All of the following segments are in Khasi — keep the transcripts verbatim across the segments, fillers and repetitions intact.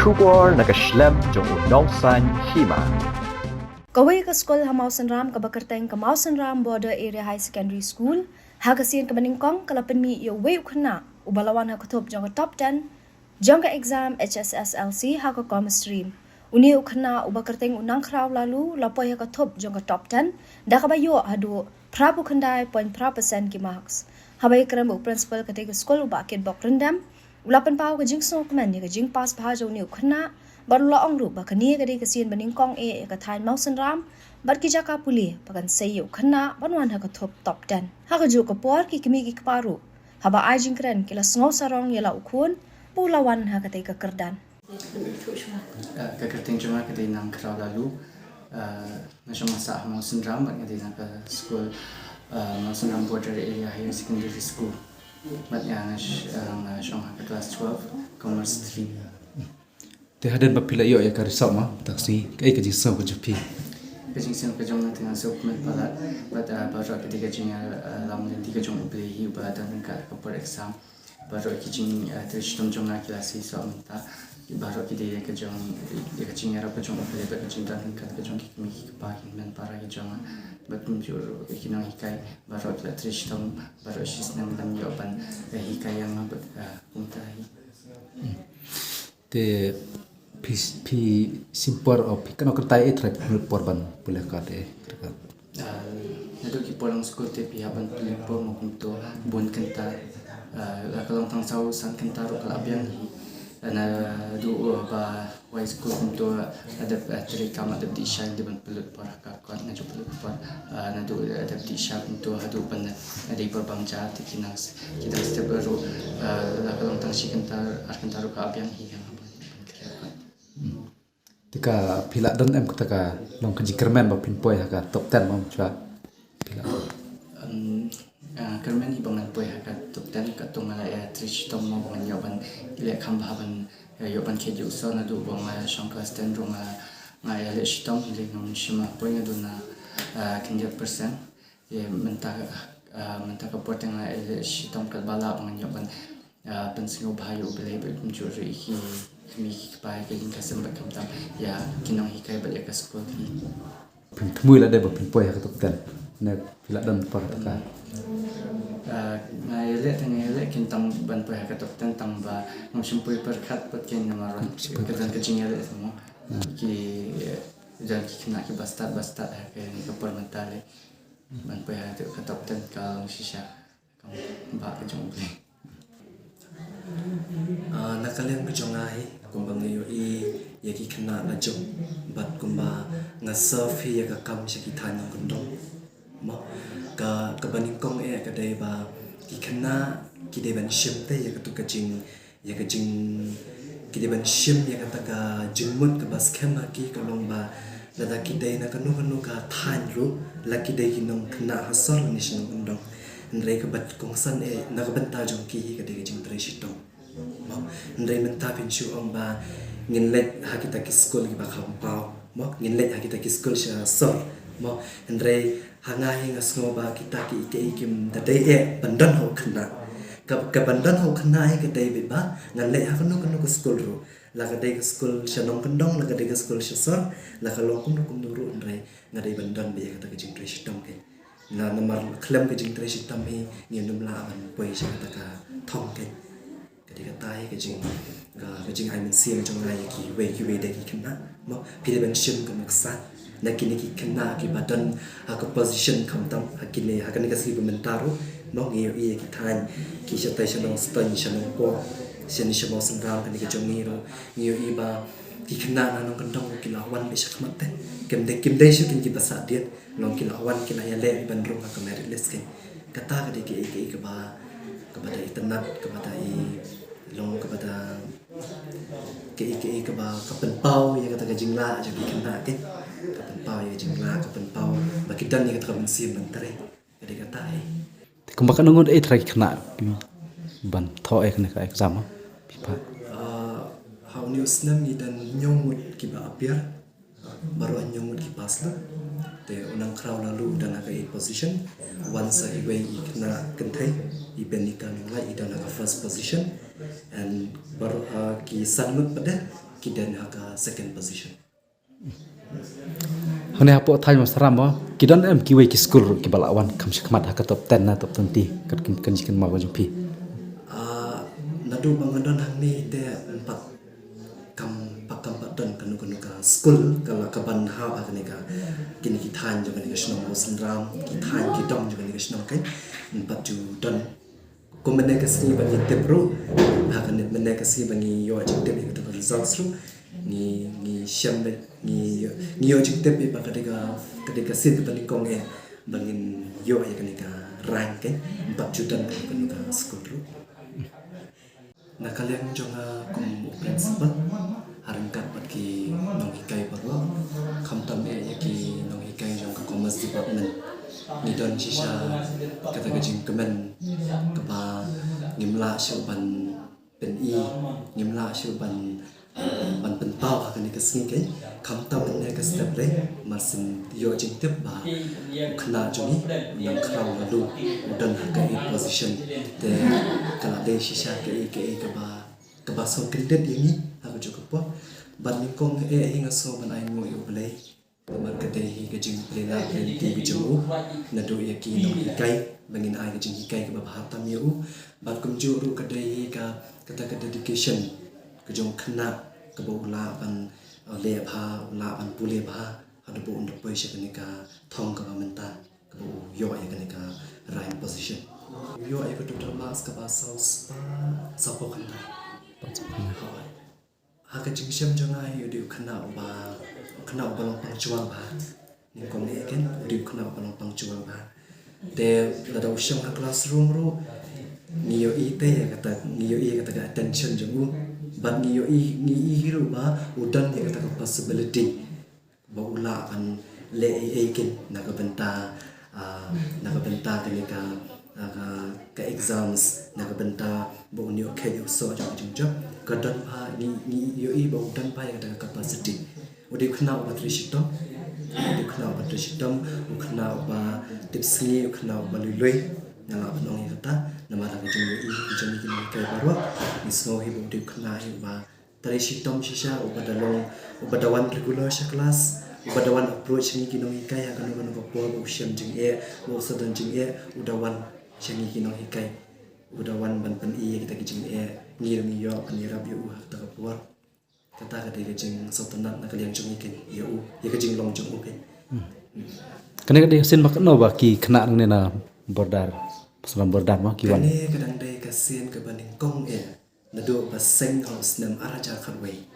Khubor na ka shlem jong u nongsaiñ hima. Kawei ka skul ha Mawsynram kaba kyrteng ka Mawsynram Border Area High Secondary School, ha ka sien kaba nyngkong ka la pynmih ïa uwei u khynnah uba la wan ha ka thup jong ka top ten jong ka exam H S S L C ha ka Commerce Stream. Une u khynnah uba kyrteng u Nangkhraw Lalu la poi ha ka thup jong ka top ten da kaba ïoh haduh phra phew khyndai point phra percent ki marks. Haba ïakren bad u principal katei ka skul u Bah Kitbok Ryndem, u la pynpaw ka jingsngewkmen ïa ka jingpass bha jong une u khynnah, bad u la ong ruh ba kane ka dei ka sien ba nyngkong eh ïa ka thaiñ Mawsynram bad ki jaka pule ba kan sei ïa u khynnah ban wan ha ka thup top ten. Ha kajuh ka por ki kmie ki kpa ruh, haba ai jingkren ki la sngew sarong ïa la u khun ba u la wan ha katei ka kyrdan. Ah, ka kyrteng jong nga ka dei Nangkhraw Lalu. Ah, nga shong ha Mawsynram bad nga dei na ka skul, ah, Mawsynram Border Area Higher Secondary School. Bad nga, nga sh-, ah, nga shong ha ka class twelve, Commerce Stream. Te hadien ba phi la ïoh ïa ka result ma, mynta ka sngi, kaei ka jingsngew ka jong phi? Ka jingsngew ka jong nga te nga sngewkmen palat bad, ah, baroh kata ka jing, ah, ïalam lynti ka jong U Blei hi uba don ryngkat ha ka por exam. Baroh ki jing, ah, trei shitom jong nga ki la seisoh mynta. Baroh ki dei ïa ka jong, ïa ka jingïarap ka jong U Blei bad ka jingdon ryngkat ka jong ki kmie ki kpa, ki hynmen para ki jong nga. Bad kumjuh ruh ki nonghikai baroh ki la trei shitom baroh shisnem ban ïoh ban, eh, hikai ïa nga bad, ah, kumta hi. Te phi, phi shim por, o phi kynnoh kynta ei trai phi pynlut por ban pule ka te, ka te. Ah, naduh ki por long skul te phi hap ban pynlut por mo kumto bun kynta. Ah, la ka long tang saw san kynta ruh ka la biang hi. Ah, naduh, ah, ba wai skul kumto, ah, la dep, ah, trei kam, la dep dih sha, dei ban pynlut por ha ka kot, nga ju pynlut por. Ah, naduh, ah, dep dih sha kumto haduh ban, ah, dei por bang ja te ki nang s-, ki dang step ruh, ah, la ka long tang shi kynta ar kynta ruh ka la biang hi. Te ka phi la don em kata ka long ka jingkyrmen ba phin poi ha ka top ten mo, mynta phi la? Um, ah, kyrmen hi ba ngan poi ha ka top ten, katto nga la ïa trei shitom mo ba ngan ïoh ban leh kham bha ban, eh, ïoh ban khet ïa u sor. Naduh ba nga shong class ten ruh nga, nga ïa leh shitom, hynrei ngam shym la poi, nga don na, ah, khyndiat percent. Te mynta, ah, mynta ka por te nga ïa leh shitom katba lah ba ngan ïoh ban, ah, pynsngewbha ïa U Blei bad kumjuh ruh ïa ki kmie ki kpa, ïa ka ïing ka sem bad khamtam ïa ki nonghikai bad ïa ka skul hi. Phin thmu ïa lade ba phin poi ha ka top ten ne phi la don pat kata ka? Ah, nga ïa leh te nga ïa leh kin tang ban poi ha ka top ten, tang ba ngam shym poi pyrkhat pat kein namar ka don ka jingïaleh mo. Ki, eh, don ki khynnah kiba stad ba stad ha kane ka por mynta lei. Ban poi ha ka top ten ka long shisha. Kam ba ka jong U Blei. Ah, na ka liang ka jong nga hi, kumba nga ïohi ïa ki khynnah la jong bad kumba nga serve hi ïa ka kam sha ki thaiñ nongkyndong. Mo, ka, kaba nyngkong eh ka dei ba ki khynnah ki dei ban shim te ïa katu ka jing ïa ka jing, ki dei ban shim ïa kata ka jingmut kaba skhem ha ki, ka long ba lada ki dei na kano kano ka thaiñ ruh, la ki dei ki nongkhynnah ha sor lane sha nongkyndong, hynrei kaba kongsan eh na ka bynta jong ki hi ka dei ka jingtrei shitom. Mo, hynrei mynta phin shu ong ba ngin leit ha kita ki skul kiba kham paw. Mo, ngin leit ha kita ki skul sha sor. Mo, hynrei ha nga hi nga sngew ba kita ki, ki, kim da dei eh ban don ha u khynnah. Ka, ka ban don ha u khynnah hi ka dei beit ba ngan leit ha kano kano ka skul ruh. La ka dei ka skul sha nongkyndong, la ka dei ka skul sha sor, la ka long kumno kumno ruh, hynrei nga dei ban don beit ïa kata ka jingtrei shitom kein. Na, namar khlem ka jingtrei shitom hi ngin ym lah ban poi sha kata ka thong kein. Ka dei kata hi ka jing, ka, ka jingai mynsiem jong nga ïa kiwei kiwei de ki khynnah. Mo, phi dei ban shim ka nuksa na kine ki khynnah kiba don ha ka position khamtam ha kine, ha kane ka sngi ba mynta ruh. Mo, ngi ïohi ïa ki thaiñ ki shatai sha Nongstoiñ, sha Nongpoh, shane sha Mawsynram, kane ka jong ngi ruh ngi ïohi ba ki khynnah na nongkyndong ruh ki la wan beit shakhmat te. Kim dei, kim dei shuh kein kiba sahdien. Long ki la wan, ki la ïaleh ban rung ha ka merit list kein. Kata ka dei kaei kaei kaba, kaba da itynnad, kaba da i long, kaba da kaei kaei kaba ka pynpaw ïa kata ka jinglah jong ki khynnah kein. Ka pynpaw ïa ka jinglah, ka pynpaw ba ki don ïa kata ka mynsiem ban trei. Ka dei kata hi. Te kumba katno ngut ei trai ki khynnah kiban thoh ïa kane ka exam, ha? Phi pat. Ah, ha une u snem ngi don hynñiew ngut kiba appear. Baroh hynñiew ngut ki pass lut. Te u Nangkhraw Lalu u don ha ka eighth position. Wan sa iwei i khynnah kynthei, i Benika Nonglait, i don ha ka first position. And baroh, ah, ki san ngut pat de, ki don ha ka second position. Hangne hapoh thaiñ Masara mo, ki don em kiwei ki skul ruh kiba la wan kham shakhmat ha ka top ten na top twenty, kat kim kan jikan mo ka jong phi? Ah, naduh ba nga don hangne te em pat kam pat kam pat don kano kano ka skul ka la ka ban ha ba kane ka kine ki thaiñ jong kane ka shnong Mawsynram, ki thaiñ ki dong jong kane ka shnong kan em pat ju don. Kum mynne ka sngi ba ngi tip ruh, ha kane mynne ka sngi ba ngi ïoh jingtip ïa ka results ruh, ngi ngi shem ba ngi ngi ïoh jingtip ïa ba ka dei ka ka dei ka sien kaba nyngkong eh ba ngin ïoh ïa kane ka rank kan em pat ju don kano kano ka skul ruh. Na ka liang jong nga kum u principal, ha ryngkat bad ki nonghikai baroh, khamtam eh ïa ki nonghikai jong ka Commerce Department, ngi don shisha kata ka jingkmen kaba ngim lah shuh ban pyni, ngim lah shuh ban, ban pynpaw ha kane ka sngi kan. Khamtam mynne ka step lei, mar shu ïoh jingtip ba u khynnah jong ngi u nang khraw la lu, u don ha ka eight position. Te ka la dei shisha kaei kaei kaba kaba sngewkyndit ïa ngi ha kajuh ka por. Bad nyngkong eh hi nga sngew ban ai nguh ïa U Blei namar ka dei hi ka jingplie lad lynti ka jong u naduh ïa ki nonghikai ba ngin ai ka jinghikai kaba bha tam ïa u. Bad kumjuh ruh ka dei hi ka kata ka dedication ka jong u khynnah kaba u lah ban, uh, leh bha, u lah ban pule bha haduh ba un da poi sha kane ka thong kaba mynta kaba u ïoh ïa kane ka rank position. U ïoh ïa ka total marks kaba saw spah, saw phew khyndai. Hooid. Ha ka jingshem jong nga hi u dei u khynnah uba, u khynnah uba long punctual bha. Nyngkong eh kan, u dei u khynnah uba long punctual bha. Te lada u shong ha classroom ruh ngi ïohi te ïa kata, ngi ïohi ïa kata ka attention jong u. Bad ngi ïohi, ngi ïohi ruh ba u don ïa kata ka possibility ba u lah ban leh ei ei kin na ka bynta, ah, na ka bynta kane ka, ah, ka, ka exams, na ka bynta ba un ïoh kheit ïoh soh jong ka jingjop. Ka don bha, ngi, ngi ïohi ba u don bha ïa kata ka capacity. U dei u khynnah uba trei shitom, u dei u khynnah uba trei shitom, u khynnah uba tipsngi, u khynnah uba lui lui. Nga lah ban ong ïa kata namar ka jingïohi ka jong ngi ki nonghikai baroh, ngi sngew hi ba u dei u khynnah hi uba trei shitom shisha, uba da long, uba da wan regular sha class, uba da wan approach ngi ki nonghikai ha kano kano ka por ba u shem jingeh, ba u sa don jingeh, u da wan sha ngi ki nonghikai, u da wan ban pyni ïa kita ki jingeh, ngi ruh ngi ïoh ban ïarap ïa u ha kata ka por. Kata ka dei ka jingsngewtynnat na ka liang jong ngi kan ïa u, ïa ka jinglong jong u kan. Kane ka dei ka sien ba katno ba ki khynnah nangne na border, snem border ma ki wan? Kane ka dang dei ka sien kaba nyngkong eh. Naduh ba seng ha u snem ar hajar khatwei.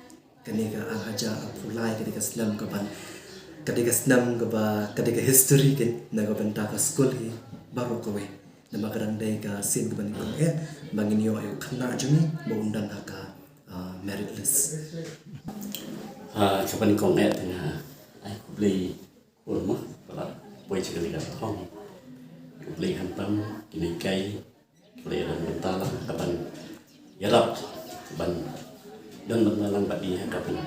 Kane ka ar hajar arphew lai ka dei ka snem kaban, ka dei ka snem kaba, ka dei ka history kan na ka bynta ka skul hi baroh kawei. Namar ka dang dei ka sien kaba nyngkong eh ba ngin ïoh ïa u khynnah jong ngi ba un don ha ka, ah, merit list. Ah, kaba nyngkong eh te nga ai khublei khublei ma ba la poi sha kane ka thong. Khublei khamtam ki nonghikai, khublei ïa don bynta lang kaban ïarap ban don bynta lang bad i ha kaban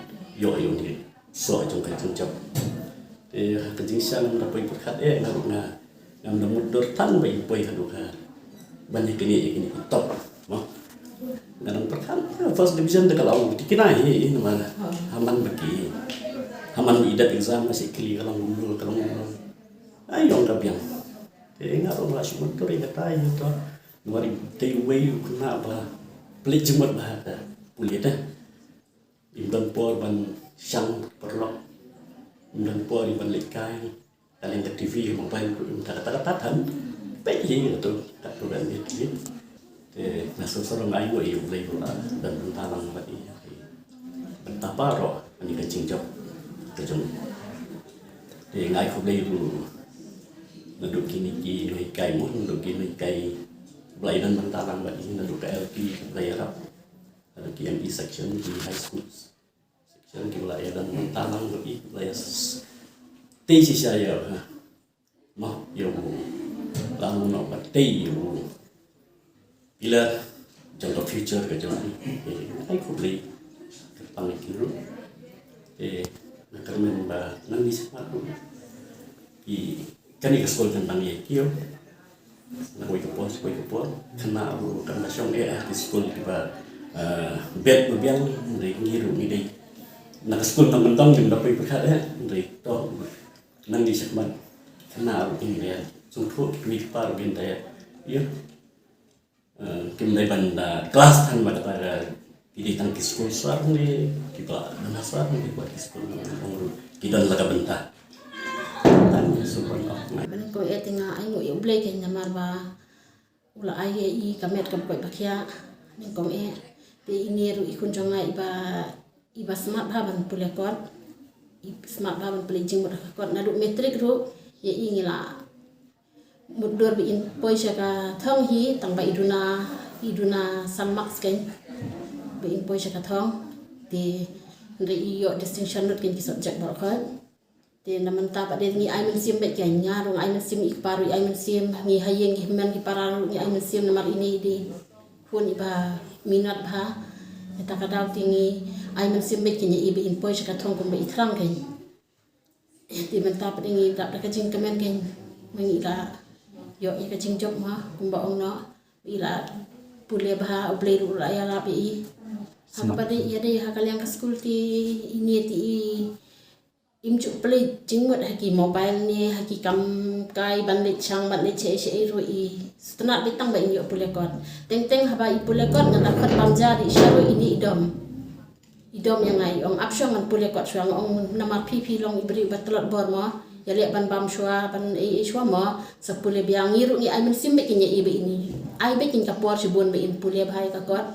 ïoh ïa une u soh jong ka jingjop. Te ha ka jingshisha ngam da poi pyrkhat eh nga ruh nga ngam da mutdur tang ba i poi haduh ha ban ïa kine ïa kine ki top. Mo. Nga dang pyrkhat first division da ka la ong ki kine hi namar ha man ba ki, ha man ba i dep exam nga shu kylli ka long kumno, ka long kumno. Ai ong ka biang. Te nga ruh nga la shu mutdur ïa kata ïa to. Namar i dei uwei u khynnah ba pynleit jingmut bha ha ka pule te. Im don por ban shang paralok. Im don por ban leit kai. Ka liang ka T V, mobile, ruh im ta kata kata than. Peit hi kato, kato kan leit hi. Te nga sngewsarong ai nguh ïa U Blei ruh la don bynta lang bad i. Bynta baroh kane ka jingjop ka jong. Te nga ai khublei ruh naduh kine ki nonghikai mo, naduh ki nonghikai ba la ïa don bynta lang bad i, naduh ka L P ba la ïarap. Naduh ki M E section, ki high school section, ki ba la ïa don bynta lang bad i, ba la ïa s-, tei shisha ïa, ha. Mo, ïa u. Lang mo ba tei ïa u. Pillar jong ka future ka jong ngi. Ai khublei kyrpang ïa ki ruh. Te nga kyrmen ba nangne shakhmat ruh ki, kane ka skul kan nang ïa ki ïa. Na kawei ka por sha kawei ka por khynnah ruh kan da shong eh ha ki skul kiba, eh, bet ba biang, hynrei ngi ruh ngi dei Na ka skul nongkyndong ngim da poi pyrkhat eh, hynrei to nangne shakhmat khynnah ruh kin ïa sngewthuh, kmie kpa ruh kin da ïa, ïa, eh, kim dei ban da klas than ba kata ka, ki dei tang ki skul sar ne, kiba dang sar ne, kiba ki skul nongkyndong ruh ki don la ka bynta. Tang ki skul ban ok. Ban ko e tinga ai ngu ïa U Blei kein namar ba u la ai ïa i ka met ka koit ba khiah. Nyngkong eh, te ine ruh i khun jong nga iba, iba smat bha ban pule kot, i smat bha ban pule jingmut ha ka kot. Naduh matric ruh ïa i ngi la mutdur ba in poi sha ka thong hi, tang ba i duna, i duna san marks kein ba in poi sha ka thong. Te hynrei i ïoh distinction lut kein ki subject baroh khoit. Te na mynta pat de ngi ai mynsiem beit kein, nga ruh nga ai mynsiem, i kpa ruh i ai mynsiem, ngi ha ïing ngi hynmen ngi para ruh ngi ai mynsiem namar ine i dei khun iba minot bha. Kata ka daw te ngi ai mynsiem beit kein ïa i ba in poi sha ka thong kumba i thrang kein. Te mynta pat de ngi dap da ka jingkmen kein, ma ngi la ïoh ïa ka jingjop ma kumba ong noh, i la pule bha, U Blei ruh u la ïalap ïa i. Ha kaba dei ïa dei ha ka liang ka skul te ine te i im ju pule jingmut ha ki mobile ne ha ki kam kai ban leit shang ban leit shaei shaei ruh i sngewtynnat beit tang ba in ïoh pule kot. Teng teng haba i pule kot ngan da khot bam ja dei sha ruh ine i dom. I dom ïa nga i ong ap shuwa ngan pule kot shuwa, nga ong namar phi phi long i briew ba tlot bor mo. Ïaleh ban bam shuwa ban ei ei shuwa mo. Sa pule biang, ngi ruh ngi ai mynsiem beit kein ïa i ba ine. Ai beit kein ka por shibun ba in pule bha ïa ka kot.